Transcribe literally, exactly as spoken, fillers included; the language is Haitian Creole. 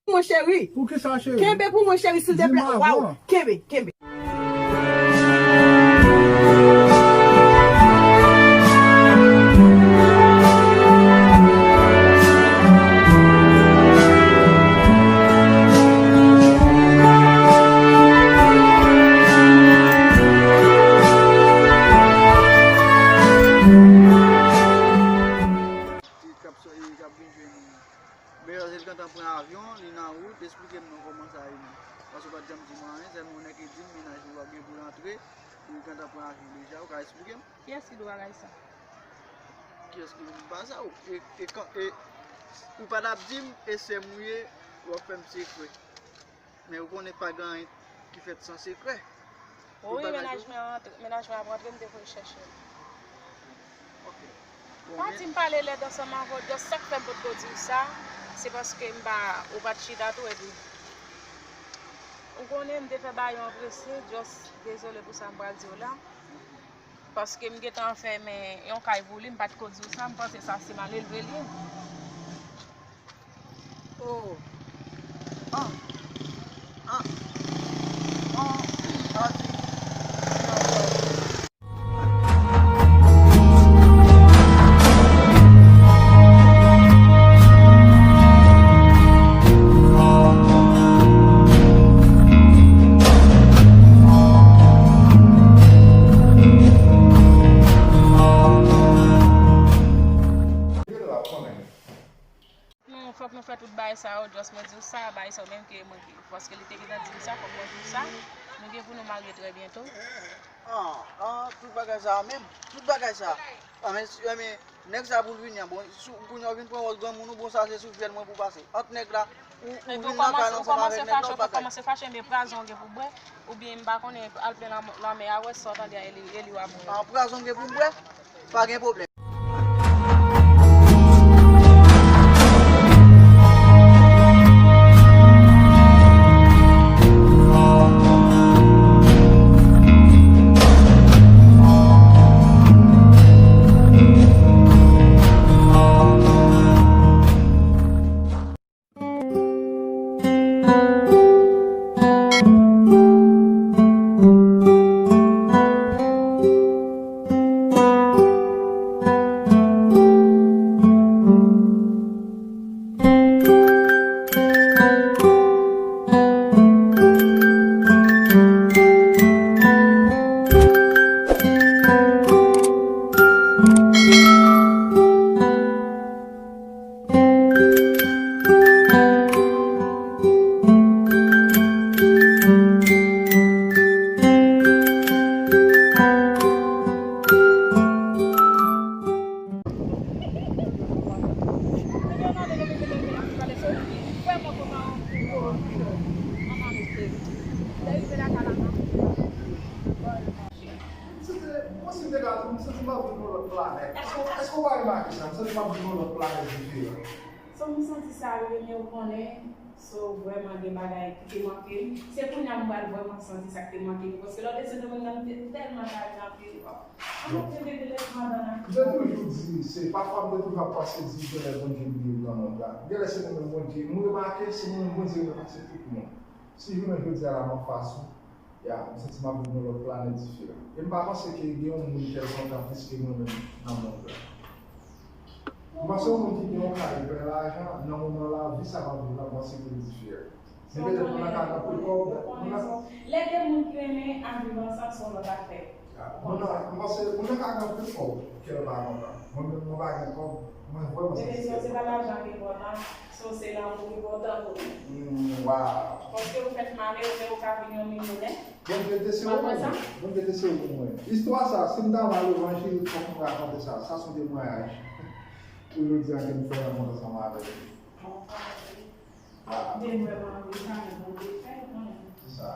Mwen, cheri. Pou ki sa, cheri? Kenbe pou mwen, cheri, silteplè. Di m avan. Waw, kenbe, kenbe. Li t ap sò-, li t ap vin jwenn Beyonce, li gentan pran avyon, li nan wout, esplike m non kòman sa ye menm. Paske ou pa t janm di m anyen, sèlman yon nèg ki di m mennaj mwen pa gen pou l antre, li gentan pran avyon deja, ou ka esplike m? Kiyès ki di w bagay sa? Kiyès ki di m pa sa? Ou, e, e, kan- e, ou pa t ap di m, e sè m ou ye, w ap fè m sekrè. Men ou konnen pa gen anyen ki fèt san sekrè. Wi, mennaj mwen ap rantre, mennaj mwen ap rantre, m te voye chèche l. Ok. Pa di m pale lèd ansanm avè w, just sa k fè m potko di w sa, se paske m pa, ou pa t chita tou, epi ou konnen m te fè bagay yo anprese, just dezole pou sa m pral di w la. Paske m gentan fèmen yon kay pou li, m pa t ko di w sa, m panse sa se malelve li ye. Oh. Ah. Ah. Ah. Ah, di. Non, fòk nou fè tout bagay sa yo, just mwen di w sa, bagay sa yo menm ke mwen, paske li te gentan di m sa, fòk mwen di w sa, nou gen pou nou marye trè byento. Ah, ah, tout bagay sa menm, tout bagay sa. Ah, men, si- men, nèg sa pou l vini an, bon, sou- kounye a w vin pran wòl granmoun ou, bon, sa se sou vyèl mwen pou pase. Ant nèg la, ou, ou vin nan kay la ansanm avèk nèg la, ou bagay. Ou kòmanse fache, men pwazon w gen pou bwè, oubyen m pa konnen, al plen lanmè a, wè sa w tande a, e li, e li w ap bwè. Ah, pwazon m gen pou m bwè? Pa gen pwoblèm. M santi, mwen si m te ka tou, m santi m ap viv nan lòt planèt. Èske, èske w pa remake sa? M santi m ap viv nan lòt planèt diferan. Sa m santi sa rive, men ou konnen, so vrèman gen bagay ki te manke m. Se kounye a m pral vrèman santi sa k te manke m. Paske lòt de Sendomeng nan, m te tèlman ta renmen anpil. An fèt, se bebe lèt madanm nan. M te toujou di, se pafwa m te toujou ap panse di genlè Bondye bliye m nan mond la. Genlè se mwen menm Bondye. M remake, se mwen menm Bondye remake tout moun. Si jounen jodi a la m anfas ou, Ya, m santi m ap viv nan lòt planèt diferan. E m pa panse ke gen yon moun ki enpòtan plis ke mwen menm nan mond la. M panse yon moun ki gen yon kay, plen lajan, nan moman la, vi sa m ap viv la, m panse ke l diferan. Men petèt moun nan ka gen anpil kòb, moun nan. Lè de moun ki renmen ap viv ansanm, se yon lòt afè. Ya, moun nan, m panse moun nan ka gen anpil kòb, kè l pa kontan. Mwen menm, mwen pa gen kòb, mwen vrèman santi. Bebe, se pa lajan ki enpòtan. So, se lanmou ki enpòtan pou ou. Mm, wow. Paske ou fèk mare, ou, men ou ka vin yon milyonè. Bondye te sere mwen. Bondye te sere mwen. Istwa sa, si m ta va levanjil, fòk mwen rakonte sa. Sa se yon temwayaj. Pou jodi a ke m fè rankontre ansanm avèk li. Bon, sa, wow. M te vrèman anvi sa, men Bondye fè, ou konnen. Se sa.